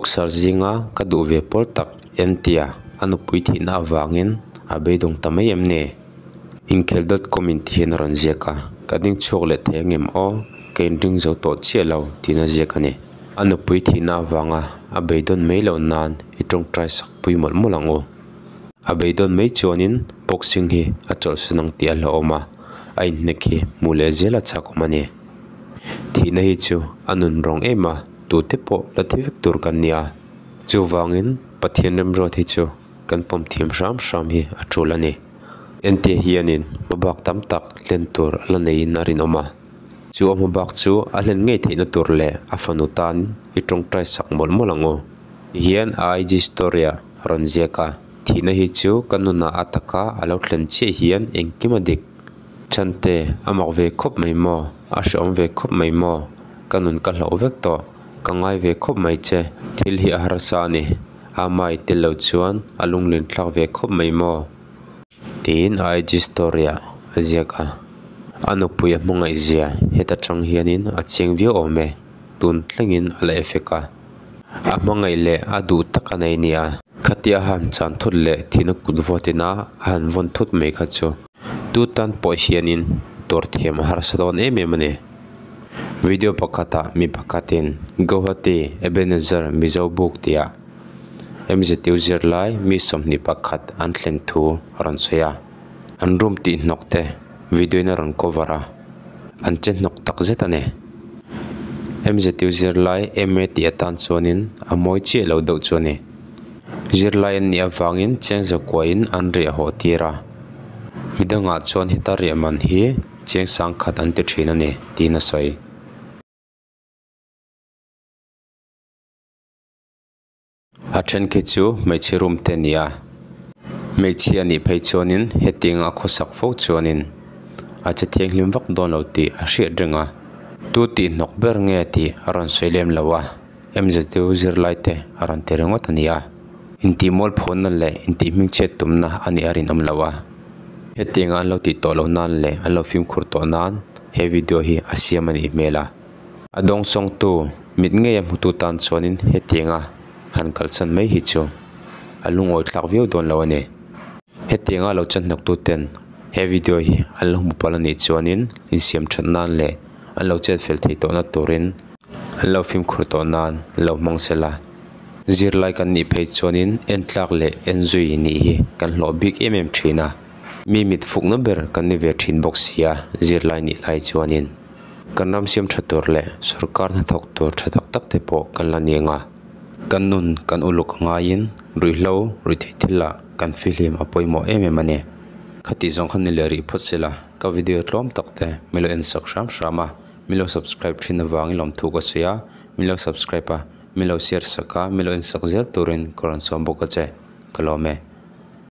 Boxer zinga ka duh ve pawl tak Entia a nupui thihna avangin a beidawng ta mai em ni? Inkhel dot com in ti hian a rawn ziak a, ka ding chhuak leh thei angem aw, ka inring zo tawh chiah lo tiin a ziak a ni. A nupui thihna avanga a beidawn mai loh nan i tawngtai sak pui mawlh mawlh ang u. A beidawn mai chuanin boxing hi a chawlhsan ang tih a hlauhawm a, a inhnek hi hmuh leh zel a chakawm a ni. Thihna hi chu a nun rawng em a, tute pawh la thi vek tur kan ni a. Chuvangin Pathian remruat hi chu kan pawm thiam hram hram hi a tul a ni. Entia hianin hmabak tam tak hlen tur a la neiin a rinawm a. Chu a hmabak chu a hlen ngei theihna tur leh a fanu tan i tawngtai sak mawlh mawlh ang u. Tihian a IG story ah a rawn ziak a, thihna hi chu ka nunah a taka a lo thlen chiah hian engkim a dik. Chante, a mak ve khawp mai maw? A hrehawm ve khawp mai maw? Ka nun ka hlauh vek tawh. Ka ngai ve khawp mai che. Thil hi a harsa a ni. Ama i tel lo chuan a lunglin thlak ve khawp mai maw? Tiin a IG story ah a ziak a. A nupui a hmangaih zia heta tang hianin a chiang viau awm e. Tun thlengin a la effect a. A hmangaih leh a duh tak a nei nia. Khatia a han chan thut leh thihna kut vawtin a a han vawn thut mai kha chu tu tan pawh hianin tuar thiam a harsa dawn em em a ni. Video pakhatah mi pakhatin Guwahati Ebenezer Mizo Book tihah MZU zirlai mi 21 an thlen thu a rawn sawi a. An room tih hnawk te video in a rawn cover a, an che hnawk tak zet a ni. MZU zirlai MA tih atan chuanin a mawi chiah lo deuh chu a ni. Zirlai an nih avangin cheng zakuahin an riah hawh tir a, midangah chuan heta riah man hi cheng sangkhat an ti thin a ni tiin a sawi. A then khi chu hmeichhe room te a ni a, hmeichhia a nih phei chuanin hetiang a khawsak fo chuanin a che thianghlim vak dawn lo tih a hriat reng a, tu tih hnawk ber nge tih a rawn sawi lem lo a, MZU zirlai te a rawn ti ringawt a ni a, intih mualphawnna leh intih hmingchhiat tumna a nih a rinawm lo a, hetiang a an lo tih tawh loh nan leh an lo fimkhur tawh nan he video hi a siam a nih hmel a. A dawngsawngtu mit ngei a hmutu tan chuanin hetianga han kalsan mai hi chu a lungawi thlak viau dawn lo a ni. Hetianga lo chan hnawktu ten he video hi an lo hmu palh a nih chuanin insiam that nan leh an lo chet fel theih tawhna turin an lo fimkhur tawh nan lo hmang se la. Zirlai kan nih phei chuanin en tlak leh en zui nih hi kan hlawh bik em em thin a, mi mit fukna ber kan ni ve thin bawk si a zirlai nih lai chuanin. Kan ram siam tha tur leh sorkar hnathawk tur tha tak tak te pawh kan la ni ang a, kan nun kan uluk a ngaiin ruihhlo ruihtheih thil ah kan fihlim a pawimawh em em a ni. Khatih zawng kha ni leh rih phawt se la, ka video tlawm tak te min lo en sak hram hram a, min lo subscribe thin avangin lawmthu ka sawi a, min lo subscribe a, min lo share sak a, min lo en sak zel turin ka rawn sawm bawk a che, ka lawm e.